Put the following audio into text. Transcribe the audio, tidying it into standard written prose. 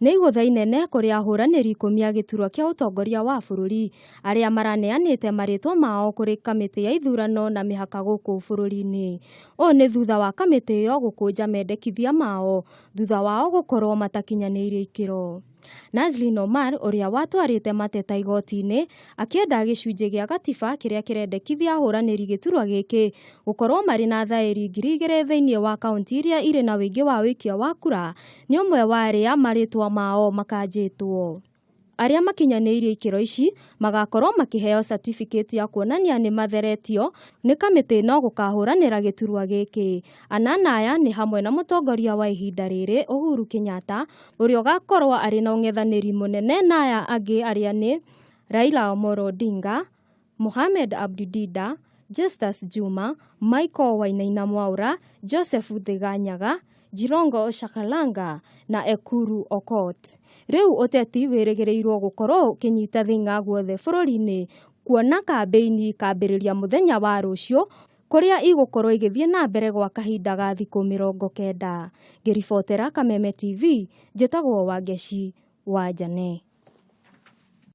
Nĩ igũtha inene kũrĩ ahũranĩri 10 a gĩturwa kĩa ũtongoria wa bũrũri arĩa maraneanĩte marĩtwa mao kũrĩ kamĩtĩ ya ithurano na mĩhaka gũkũ bũrũri-inĩ. Ũũ nĩ thutha wa kamĩtĩ ĩyo gũkũnja mendekithia mao thutha wao gũkorwo matakinyanĩirie ikĩro. Nazlin Omar ũrĩa watwarĩte mateta igoti-inĩ akĩenda gĩcunjĩ gĩa gatiba kĩrĩa kĩrendekithia ahũranĩri gĩturwa gĩkĩ gũkorwo marĩ na thaĩri 2000 thĩinĩ wa kaunti iria irĩ na ũingĩ wa ũikia wa kura nĩ ũmwe wa arĩa marĩtwa mao makanjĩtwo. Arĩa makinyanĩirie ikĩro ici magakorwo makĩheo certificate ya kuonania nĩ matheretio nĩ kamĩtĩ ĩno gũkahũranĩra gĩturwa gĩkĩ. Anana aya nĩ hamwe na mũtongoria wa ihinda rĩrĩ Uhuru Kenyatta ũrĩa ũgakorwo arĩ na ũng'ethanĩri mũnene na aya angĩ arĩa nĩ Raila Amolo Odinga, Mohamed Abdi Dida, Justus Juma, Michael Wainaina Mwaura, Joseph Thiganyaga, Jirongo Shakalanga na Ekuru Okot. Rĩu ũteti wĩrĩgĩrĩirwo gũkorwo ũkĩnyita thing'a guothe bũrũri-inĩ kuona kambĩini ikambĩrĩria mũthenya wa rũciũ kũrĩa igũkorwo igĩthiĩ na mbere gwa kahinda ga thikũ 90. Ngĩribotera Kameme TV, njĩtagwo Wangeci wa Njane.